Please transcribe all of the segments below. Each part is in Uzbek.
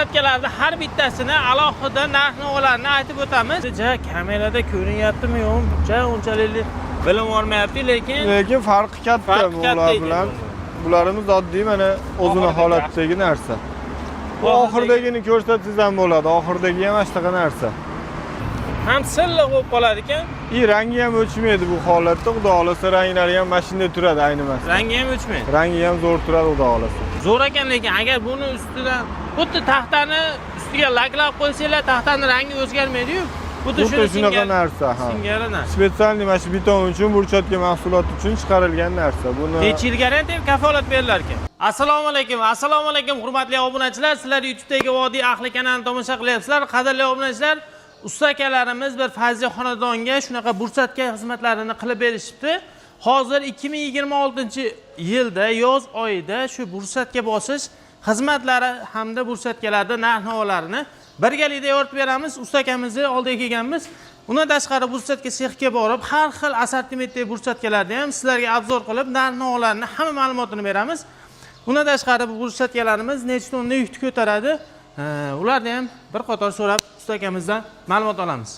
Брусчатка larni har bittasini alohida narx navolarni aytib o'tamiz. Ja kamerada ko'rinyaptimi yo'qmi, ja unchalik bilim olmayapti, lekin Lekin farqi katta Farqi katta bular ekan. bilan. Bularimiz oddiy, mana o'zini Oxiridagi. holatdagi narsa. Bu oxiridagini ko'rsatsangiz ham bo'ladi. Oxiridagi ham mana shunaqa narsa. Ham silliq bo'lib qoladi ekan. И rangi ham o'chmaydi bu holatda. Xudo xohlasa, ranglari ham mana shunday turadi aynimasdan. Rangi ham o'chmaydi. Rangi ham zo'r turadi, xudo xohlasa. Zo'r ekan, lekin agar buni ustidan xuddi taxtani ustiga laklab qo'ysanglar, taxtani rangi o'zgarmaydi-yu. Xuddi Xuddi shuni shunaqa narsa, ha. Singari narsa. Специальный mana shu beton uchun, брусчатка mahsuloti uchun chiqarilgan narsa. Buni Necha yil garantiya, kafolat berilar ekan. Assalomu alaykum, assalomu alaykum, hurmatli obunachilar. Sizlar YouTube'dagi Vodiy ahli kanalini tomosha qilyapsizlar. Qadrli obunachilar, usta akalarimiz bir fayzli xonadonga shunaqa брусчатка xizmatlarini qilib berishibdi. Hozir 2026-yilda yoz oyida shu брусчатка bosish xizmatlari hamda брусчатка larda narx-navolarini birgalikda yoritib beramiz. Usta akamizni oldiga kelganmiz. Undan tashqari брусчатка sexga borib, har xil assortimentdagi брусчатка larni ham sizlarga обзор qilib, narx-navolarni hamma ma'lumotini beramiz. Undan tashqari bu брусчатка larimiz necha tonna yukni ko'taradi, ularni ham bir qator so'rab usta akamizdan ma'lumot olamiz.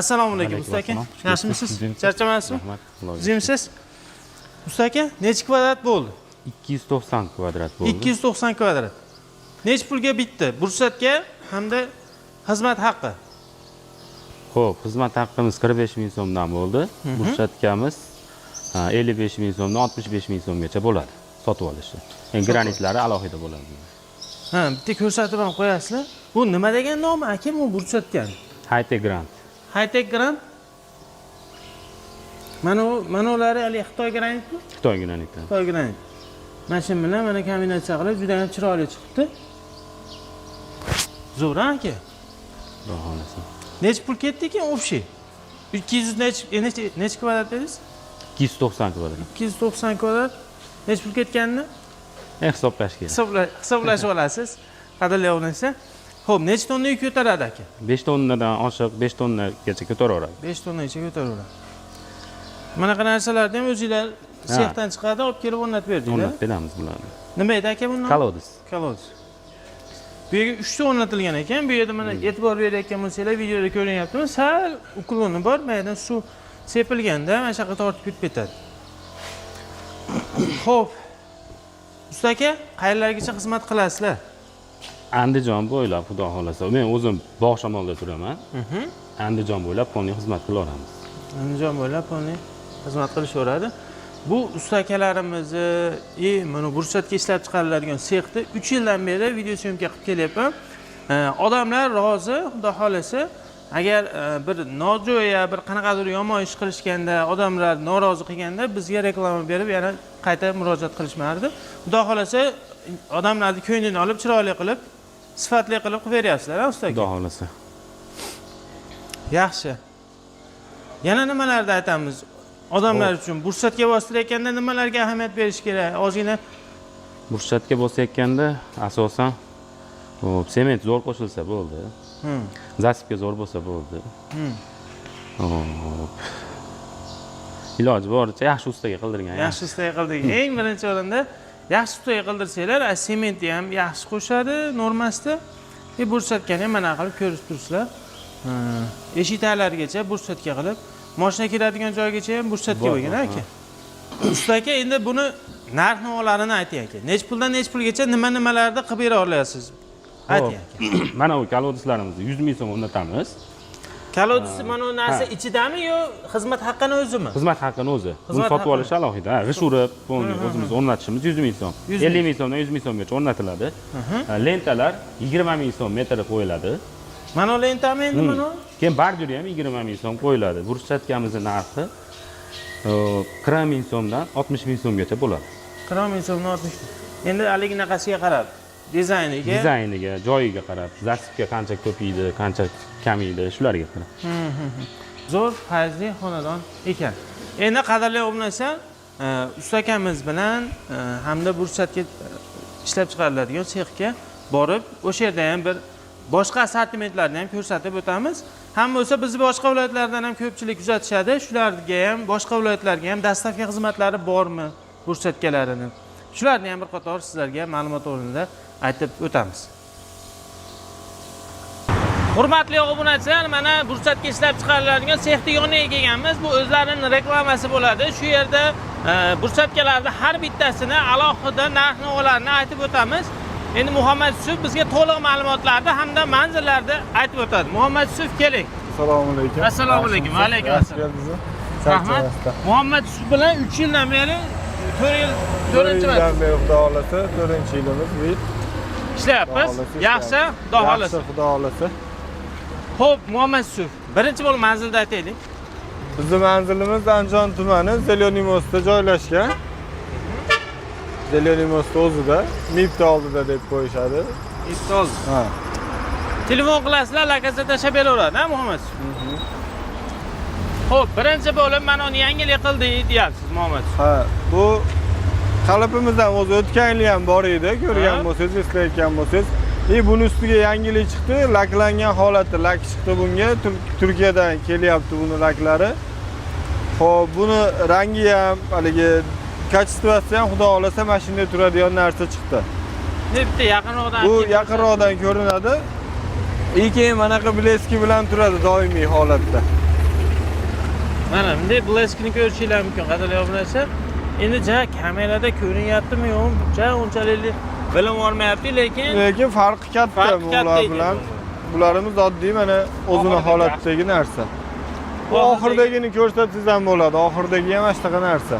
Assalomu alaykum, usta aka. Alaykum assalom. Yaxshimisiz? Tuzukmisiz? Charchamayapsizmi? Rahmat. Xudoga. Tuzukmisiz? Usta aka, necha kvadrat bo'ldi? 290 kvadrat bo'ldi. 290 kvadrat. Necha pulga bitdi? Брусчатка hamda xizmat haqqi. Xo'p, xizmat haqqimiz 45 ming so'mdan bo'ldi. Брусчатка miz 55 ming so'mdan 65 ming so'mgacha bo'ladi sotib olishi. Endi granitlari alohida bo'ladi. Ha, bitta ko'rsatib ham qo'yasizlar. Bu nima degan nomi aka bu брусчатка ni? High-tech Grand. High-tech Grand. Mana u, mana ulari haligi Xitoy granitmi? Xitoy graniti. Xitoy granit. Mana shu bilan mana kombinatsiya qilib juda ham chiroyli chiqibdi. Zo'r, a aka? Xudo xohlasa. Necha pul ketdi ekan общий? 200 necha kvadrat dedingiz? 290 kvadrat. 290 kvadrat. Necha pul ketganini Hisoblash kerak. Hisoblashib olasiz. Qadrli obunachilar. Xo'p, necha tonna yuk ko'taradi aka? 5 tonnadan oshiq, 5 tonnagacha ko'taraveradi. 5 tonnagacha ko'taraveradi. Bunaqa narsalarni ham o'zinglar sexdan chiqadi, olib kelib o'rnatib berdinglar. O'rnatib beramiz bularni. Nima edi aka bundan? Колодец. Колодец. Bu yerga 3 ta o'rnatilgan ekan. Bu yerda mana e'tibor berayotgan bo'lsanglar, videoda ko'rinyaptimi? Sal уклон i bor, mana yerdan suv sepilganda mana shu yoqqa tortib kirib ketadi. Xo'p. Usta aka, qayerlargacha xizmat qilasizlar? Andijon bo'ylab, xudo xohlasa. Men o'zim Bog' shamolda turaman. Andijon bo'ylab полный xizmat qilaveramiz. Andijon bo'ylab полный xizmat qilishaveradi. Bu usta akalarimizni и mana брусчатка ishlab chiqariladigan sexda 3 yildan beri video съёмка qilib kelyapman. Odamlar rozi, xudo xohlasa. Agar bir nojo'ya, bir qanaqadir yomon ish qilishganda, odamlar norozi qilganda bizga reklama berib, yana qayta murojaat qilishmardi. Xudo xohlasa, odamlarni ko'nglini olib, chiroyli qilib, sifatli qilib qilib beryapsizlar, a usta aka? Xudo xohlasa. Yaxshi. Yana nimalarni aytamiz? Odamlar uchun брусчатка bostirayotganda nimalarga ahamiyat berish kerak? Ozgina. Брусчатка bosayotganda asosan, hop, sement zo'r qo'shilsa bo'ldi. Засыпка zo'r bo'lsa bo'ldi. Hop. Iloji boricha yaxshi ustaga qildirgan. Yaxshi ustaga qildik. Eng birinchi o'rinda yaxshi ustaga qildirsanglar, sementni ham yaxshi qo'shadi normasida. И брусчатка ni ham mana qilib ko'rib turibsizlar. Ha, eshik taglarigacha брусчатка qilib, moshina kiradigan joygacha ham брусчатка Bor, bo'lgan bor, aka. Usta aka, endi buni narx navolarini ayting aka. Necha puldan necha pulgacha nima nimalarni qilib bera olasiz? Ayting aka. Mana bu колодец larimizni 100 ming so'm o'rnatamiz. Колодец mana bu narsa ichidami yo xizmat haqqini o'zimi? Xizmat haqqini o'zi. Buni Xizmat sotib haqqini. olish alohida. Ha, g'isht urib, buni o'zimiz o'rnatishimiz 100 ming so'm. 100 ming. 50 ming so'mdan 100 ming so'mgacha o'rnatiladi. Ha, lentalar 20 ming so'm metri qo'yiladi. Mana bu lentami endi mana? Keyin бордюр i ham 20 ming so'm qo'yiladi. Брусчатка mizni narxi 40 ming so'mdan 60 ming so'mgacha bo'ladi. 40 ming so'mdan 60. Endi haligi naqasiga qarab, dizayniga. Dizayniga, joyiga qarab, засыпка qancha ko'p yeydi, qancha kam yeydi, shularga qarab. Zo'r fayzli xonadon ekan. Endi qadrli obunachilar, usta akamiz bilan hamda брусчатка ishlab chiqariladigan sexga borib, o'sha yerda ham bir boshqa assortimentlarni ham ko'rsatib o'tamiz. Ham bo'lsa bizni boshqa viloyatlardan ham ko'pchilik kuzatishadi. Shularga ham, boshqa viloyatlarga ham доставка xizmatlari bormi брусчатка larini? Shularni ham bir qator sizlarga ma'lumot o'rnida aytib o'tamiz. Hurmatli obunachilar, mana Burchatga ishlab chiqariladigan sexni yoniga kelganmiz. Bu o'zlarining reklamasi bo'ladi. Shu yerda burchatkalarni har bittasini alohida narx-navolarni aytib o'tamiz. Endi Muhammad Yusuf bizga to'liq ma'lumotlarni hamda manzillarni aytib o'tadi. Muhammad Yusuf, keling. Assalomu alaykum. Assalomu alaykum, va alaykum assalom. Yaxshi. Rahmat. Muhammad Yusuf bilan 3 yildan beri, 4 yil, 4 4 yildan marta beri xudo xohlasa, 4-yilimiz bu yil. ishlayapmiz. Yaxshi, xudo xohlasa. Yaxshi, xudo xohlasa. Xo'p, Muhammad Yusuf, birinchi bo'lib manzilni aytaylik. Bizni manzilimiz Andijon tumani Зелёный Мост da joylashgan. Зелёный Мост o'zida, MIPni oldida deb qo'yishadi. Ha. Telefon qilasizlar, lokatsiya tashlab beraveradi, ha, Muhammad Yusuf? Xo'p, birinchi bo'lib mana uni yangilik qildik deyapsiz, Muhammad Yusuf. Ha, bu qalipimiz ham o'zi o'tgan yili ham bor edi, ko'rgan bo'lsangiz, eslayotgan bo'lsangiz. И buni ustiga yangilik chiqdi, laklangan holati, lak chiqdi bunga. Turkiyadan kelyapti buni laklari. Xo'p, buni rangi ham, haligi качество si ham xudo xohlasa mana shunday turadigan narsa chiqdi. Ne, bitta yaqinroqdan Bu aytib. yaqinroqdan ko'rinadi. И keyin manaqa блеск i bilan turadi doimiy holatda. Mana bunday блеск ini ko'rishinglar mumkin, qadrli obunachilar. Endi ja kamerada ko'rinyaptimi, yo'qmi, ja unchalik bilim olmayapti, lekin Lekin farqi katta Farqi katta bular ekan. bilan. Bularimiz oddiy mana o'zini Oxiridagi. holatdagi narsa. Bu oxiridagini ko'rsatsangiz ham bo'ladi. Oxiridagi ham mana shunaqa narsa.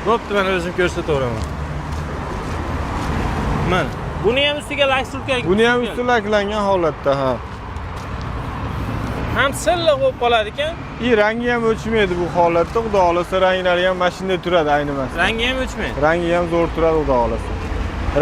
Bo'pti, mana o'zim ko'rsataveraman. Mana. Buni ham ustiga lak surkan. Buni ham usti laklangan holatda, ha. Ham silliq bo'lib qoladi ekan. И rangi ham o'chmaydi bu holatda. Xudo xohlasa ranglari ham mana shunday turadi aynimasdan. Rangi ham o'chmaydi. Rangi ham zo'r turadi xudo xohlasa.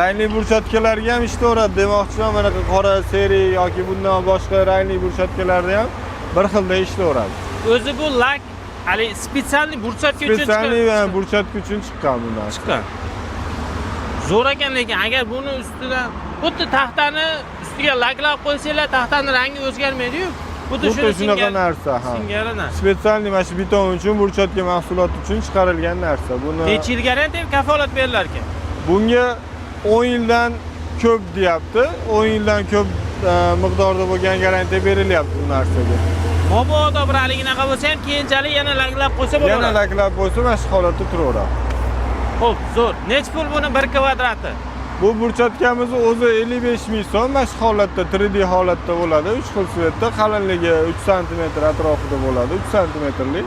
Rangli burchatkalarga ham ishlayveradi demoqchiman, bunaqa qora, серый yoki bundan boshqa rangli burchatkalarda ham bir xilda ishlayveradi. O'zi bu lak hali специальный burchatka uchun Специальный chiqqan. Burchatka uchun chiqqan bu narsa. Chiqqan. Zo'r ekan, lekin agar buni ustidan xuddi taxtani ustiga laklab qo'ysanglar, taxtani rangi o'zgarmaydi-yu. Xuddi Xuddi shuni shunaqa narsa, ha. Singari narsa. Специальный mana shu beton uchun, burchatka mahsuloti uchun chiqarilgan narsa. Buni Necha yil garantiya kafolat berilar ekan? Bunga 10 yildan ko'p deyapti. 10 yildan ko'p miqdorda bo'lgan garantiya berilyapti bu narsaga. Mabodo bir haliginaqa bo'lsa ham, keyinchalik yana laklab qo'ysa Yana bo'laveradi. laklab qo'ysa, mana shu holatda turaveradi. Xo'p, zo'r. Necha pul buni bir kvadrati? Bu burchatkamizni o'zi 55 ming so'm, mana shu holatda 3D holatda bo'ladi. 3 xil цвет da, qalinligi 3 sm atrofida bo'ladi, 3 santimetrlik.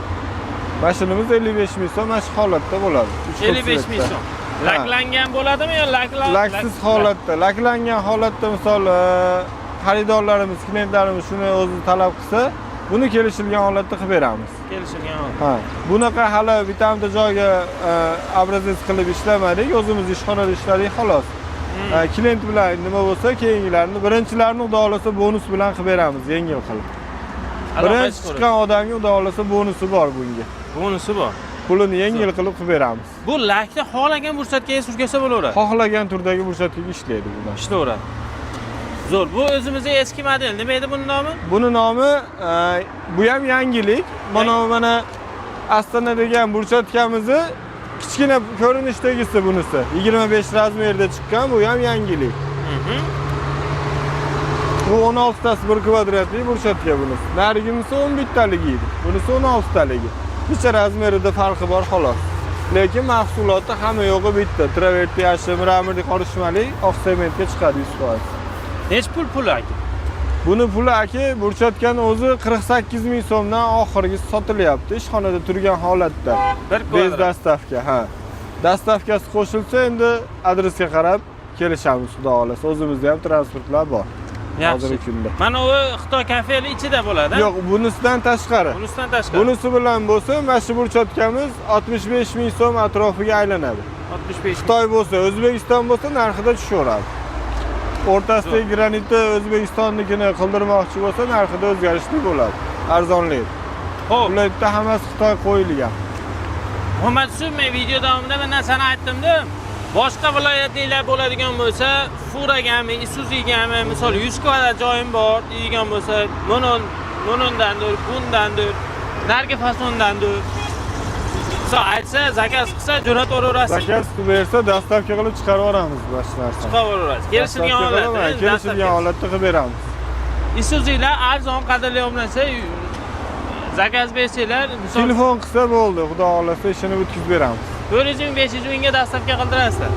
Mashinamiz 55 ming so'm mana shu holatda bo'ladi. 3 xil 55 ming цвет da. so'm. Ha. Laklangan bo'ladimi yo laklan? Laksiz holatda, laklangan holatda misol xaridorlarimiz, klientlarimiz shuni o'zi talab qilsa, buni kelishilgan holatda qilib beramiz. Kelishilgan holat. Ha, bunaqa hali bitta joyga образец qilib ishlamadik, o'zimiz ishxonada ishladik xolos. Klient bilan nima bo'lsa, keyingilarini, birinchilarini xudo xohlasa bonus bilan qilib beramiz, yengil qilib. Birinchi chiqqan odamga xudo xohlasa bonusi bor bunga. Bonusi bor. Pulini yengil qilib qilib beramiz. Bu lakni xohlagan burchatkaga surkasa bo'laveradi. Xohlagan turdagi burchatkaga ishlaydi bu narsa. Ishlayveradi. Zo'r. Bu o'zimizning eski model. Nima edi buni nomi? Buni nomi bu ham yangilik. Mana mana Astana degan burchatkamizni kichkina ko'rinishdagisi bunisi. 25 размер da chiqqan, bu ham yangilik. Bu 16 tasi bir kvadratli burchatka bunisi. Narigisi 11 taligi edi. Bunisi 16 taligi. Necha размер ida farqi bor xolos. Lekin mahsuloti hamma yo'g'i bitta. Travertin yashi, мрамор li qorishmali oq sementga chiqadi 100%. Necha pul puli aka? Buni puli aka, burchatkani o'zi 48 ming so'mdan oxirgisi sotilyapti ishxonada turgan holatda. Bir Без kvadrat. доставка, ha. Доставка si qo'shilsa, endi adresga qarab kelishamiz xudo xohlasa. O'zimizda ham transportlar bor. Yaxshi. Hozirgi kunda. Mana u Xitoy kafeli ichida bo'ladi. Yo'q, bunisidan tashqari. Bunisidan tashqari. Bunisi bilan bo'lsa, mana shu burchatkamiz 65 ming so'm atrofiga aylanadi. 65. Xitoy bo'lsa, O'zbekiston bo'lsa narxida tushaveradi. O'rtasidagi granitni O'zbekistonnikini qildirmoqchi bo'lsa, narxida o'zgarishli bo'ladi. Arzonlaydi. Xo'p, Bularda hammasi Xitoy qo'yilgan. Muhammad Yusuf, men video davomida bir narsani aytdim-da. Boshqa viloyatliklar bo'ladigan bo'lsa, Furagami, Isuzu'gami, misol 100 kvadrat joyim bor deydigan bo'lsa, Monondandir, bundandir, narigi fasondandir. Misol aytsa, заказ qilsa, jo'nataverasiz. Заказ qilib bersa, доставка qilib chiqarib yuboramiz mana shu narsani. Chiqaverasiz. Kelishilgan Доставка holatda, qilaman, kelishilgan доставка. Holatda qilib beramiz. Isuzu'lar arzon, qadrli obunachi, заказ bersanglar, misol Telefon qilsa bo'ldi, xudo xohlasa ishini bitkazib beramiz. 400 ming, 500 mingga доставка qildirasizlar.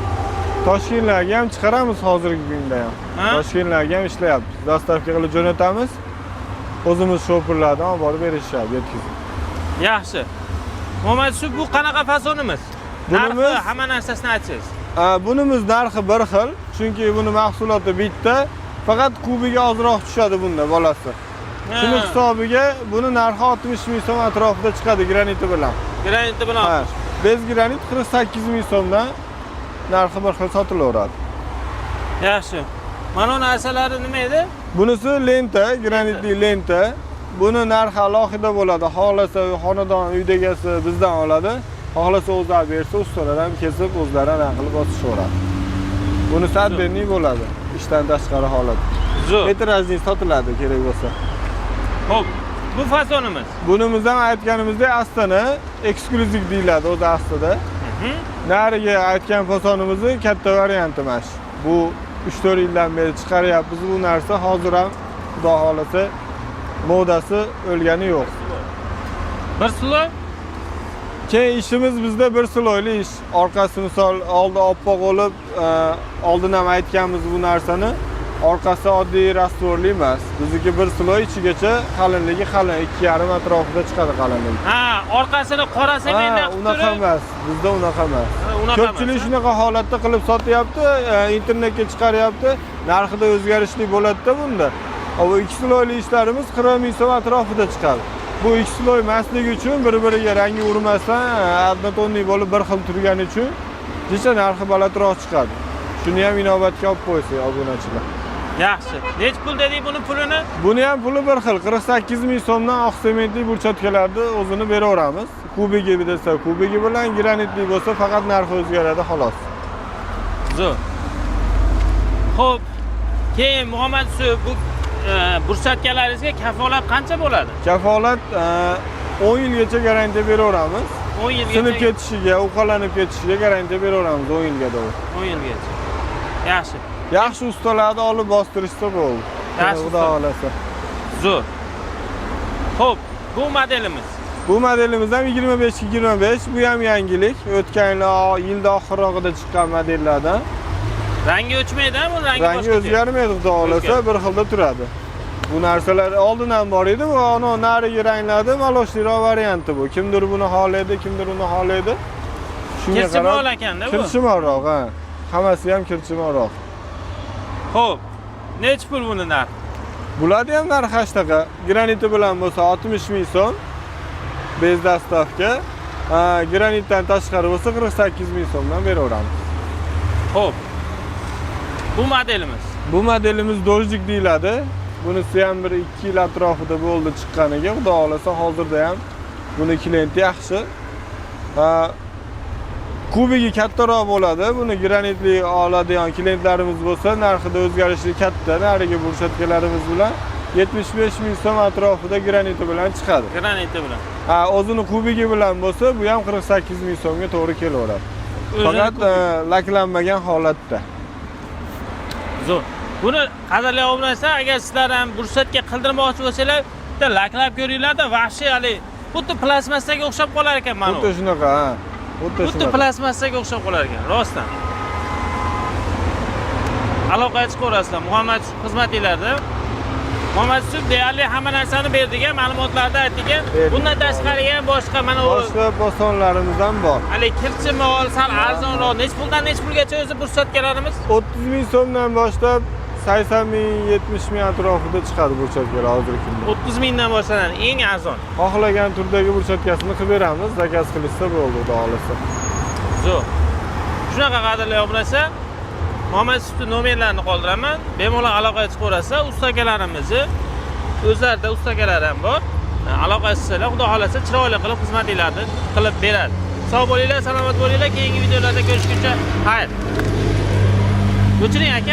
Toshkentlarga ham chiqaramiz hozirgi kunda ham. Ha? Toshkentlarga ham ishlayapmiz. Доставка qilib jo'natamiz. O'zimiz shofirlardan olib borib berishadi, yetkazib. Yaxshi. Muhammad Yusuf, bu qanaqa fasonimiz? Bunimiz- Narxi, hamma narsasini aytsangiz. Bunimiz narxi bir xil, chunki buni mahsuloti bitta, faqat kubiga ozroq tushadi bunda bolasi. Shuni hisobiga buni narxi 60 ming so'm atrofida chiqadi graniti bilan. Graniti bilan. Ha, без granit 48 ming so'mdan narxi bir xil sotilaveradi. Yaxshi. Mana bu narsalari nima edi? Bunisi lenta, granitli lenta. Buni narxi alohida bo'ladi. Xohlasa xonadon uyda egasi bizdan oladi. Xohlasa o'zlari bersa, ustalar ham kesib, o'zlari anaqa qilib bosishaveradi. Bunisi отдельный bo'ladi, ishdan tashqari holat. Zo'r. Метражный sotiladi kerak bo'lsa. Xo'p, bu fasonimiz. Bunimiz ham aytganimizdek Astana eksklyuziv deyiladi o'zi aslida. Narigi aytgan fasonimizni katta varianti mana shu. Bu 3-4 yildan beri chiqaryapmiz bu narsa, hozir ham xudo xohlasa modasi o'lgani yo'q. Bir слой. Keyin ishimiz bizda bir слой li ish. Orqasi misol oldi oppoq bo'lib, oldin ham aytganmiz bu narsani. Orqasi oddiy раствор li emas. Bizniki bir слой ichigacha qalinligi qalin, 2,5 atrofida chiqadi qalinligi. Ha, orqasini qora sementdan Ha, qilib unaqa turib. emas. Bizda unaqa emas. Ha, unaqa Ko'pchilik emas, ha? shunaqa holatda qilib sotyapti, internetga chiqaryapti. Narxida o'zgarishlik bo'ladi-da bunda. Bu ikki слой li ishlarimiz 40 ming so'm atrofida chiqadi. Bu ikki слой emasligi uchun bir-biriga rangi urmasdan, однотонный bo'lib bir xil turgani uchun jicha narxi balandroq chiqadi. Shuni ham inobatga olib qo'ysak obunachilar. Yaxshi. Nechi pul dedik buni pulini? Buni ham puli bir xil, 48 ming so'mdan oq sementli burchatkalarni o'zini beraveramiz. Kubigi desa kubigi bilan, granitli bo'lsa faqat narxi o'zgaradi xolos. Zo'r. Xo'p, keyin Muhammad Yusuf, bu burchatkalaringizga kafolat qancha bo'ladi? Kafolat 10 yilgacha garantiya beraveramiz. 10 yilgacha. Sinib ketishiga, uqalanib ketishiga garantiya beraveramiz 10 yilga to'g'ri. 10 yilgacha. Yaxshi. Yaxshi ustalarni olib bostirishsa bo'ldi. Yaxshi Xudo usta. xohlasa. Zo'r. Xo'p, bu modelimiz. Bu modelimiz ham 25 25, bu ham yangilik. O'tgan yil yilda oxirrog'ida chiqqan modellardan. Rangi o'chmaydi, bu rangi Rangi boshqacha. o'zgarmaydi xudo xohlasa, O'zgarmaydi. bir xilda turadi. Bu narsalar oldin ham bor edi, bu ana narigi ranglarda молочный roq varianti bu. Kimdir buni xohlaydi, kimdir uni xohlaydi. Shunga Kirchimol qarab ekanda bu. Kirchimolroq, ha. Hammasi ham kirchimolroq. Xo'p, nechi pul buni narxi? Bularni ham narxi shunaqa. Graniti bilan bo'lsa 60 ming so'm. Без доставка. Ha, granitdan tashqari bo'lsa 48 ming so'mdan beraveramiz. Xo'p. Bu modelimiz. Bu modelimiz Дождик deyiladi. Bunisi ham bir 2 yil atrofida bo'ldi chiqqaniga. Xudo xohlasa hozirda ham buni klienti yaxshi. Ha, kubigi kattaroq bo'ladi. Buni granitli oladigan klientlarimiz bo'lsa, narxida o'zgarishli katta. Narigi burchatkalarimiz bilan 75 ming so'm atrofida graniti bilan chiqadi. Graniti bilan. Ha, o'zini kubigi bilan bo'lsa, bu ham 48 ming so'mga to'g'ri kelaveradi. O'zini Faqat kubigi. Laklanmagan holatda. Zo'r. Buni qadrli obunachilar, agar sizlar ham burchatga qildirmoqchi bo'lsanglar, bitta laklab ko'ringlar-da, vahshiy hali xuddi plastmassaga o'xshab qolar ekan mana bu. Xuddi shunaqa, ha. Xuddi Xuddi shunaqa. Plastmassaga o'xshab qolar ekan, rostdan. Aloqaga chiqaverasizlar. Muhammad Yusuf xizmatinglarda. Muhammad Yusuf deyarli hamma narsani berdik, ma'lumotlarni aytdik. Berdik. Bundan tashqari ham boshqa mana u Boshqa posonlarimiz ham bor. Haligi kirchimol, sal arzonroq, nechi puldan nechi pulgacha o'zi burchatkalarimiz? 30 ming so'mdan boshlab 80 ming, 70 ming atrofida chiqadi burchatkalar hozirgi kunda. 30 mingdan boshlanadi, eng arzon. Xohlagan turdagi burchatkasini qilib beramiz, заказ qilishsa bo'ldi, xudo xohlasa. Zo'r. Shunaqa qadrli obunachilar, Muhammad Yusufning nomerlarini qoldiraman. Bemalol aloqaga chiqaverasizlar. Usta akalarimizni o'zlarida usta akalari ham bor. Aloqa qilsanglar, xudo xohlasa chiroyli qilib xizmatinglarni qilib beradi. Sog' bo'linglar, salomat bo'linglar. Keyingi videolarda ko'rishguncha xayr. O'chiring aka.